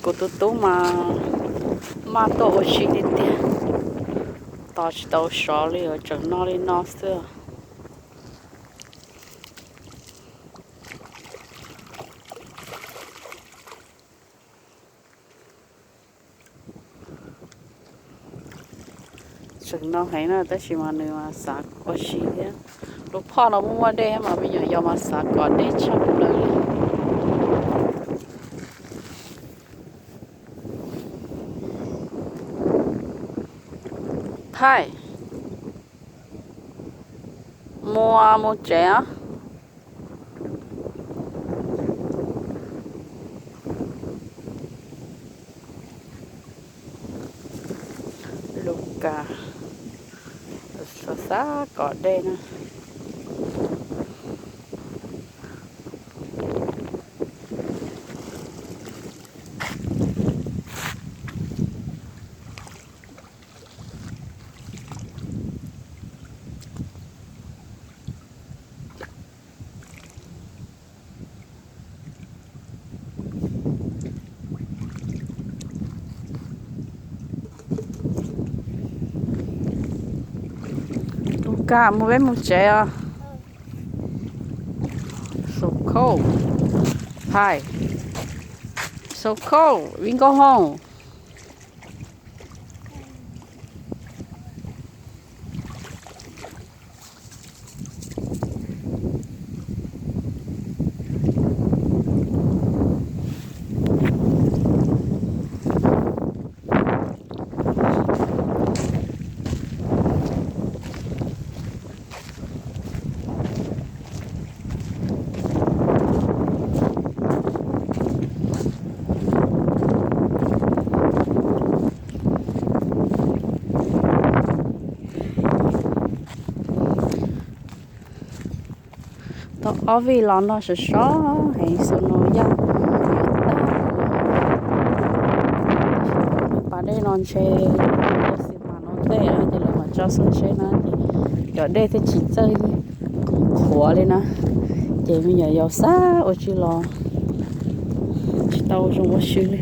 Kuv tus tub mas maj tuaj ua si tiag tiag, tos tsis tau sov li, tseem noj li no xwb. Tseem noj heev na, tab sis mas nws mas xav ua si thiab. Lub phoj no muaj muaj dej mas me nyuam yaus mas xav kom dej tshaj plaws li. Thaij, mus, mus tsev os. Lub kas xav xav kom dej na. Tus kam mus, peb mus tsev os. So cold. Hi. So cold. We go home. Tau ob vij los no sov sov heev, xu no yaj yuav tag. Pas dej no ntshe ua xi mas no tej ces lawv mam tso xub tsheb na ces cov dej thiaj tsis txawj qhuav li na. Ces me nyuam yaus xav ua tsis los tsis tau zoo ua si li.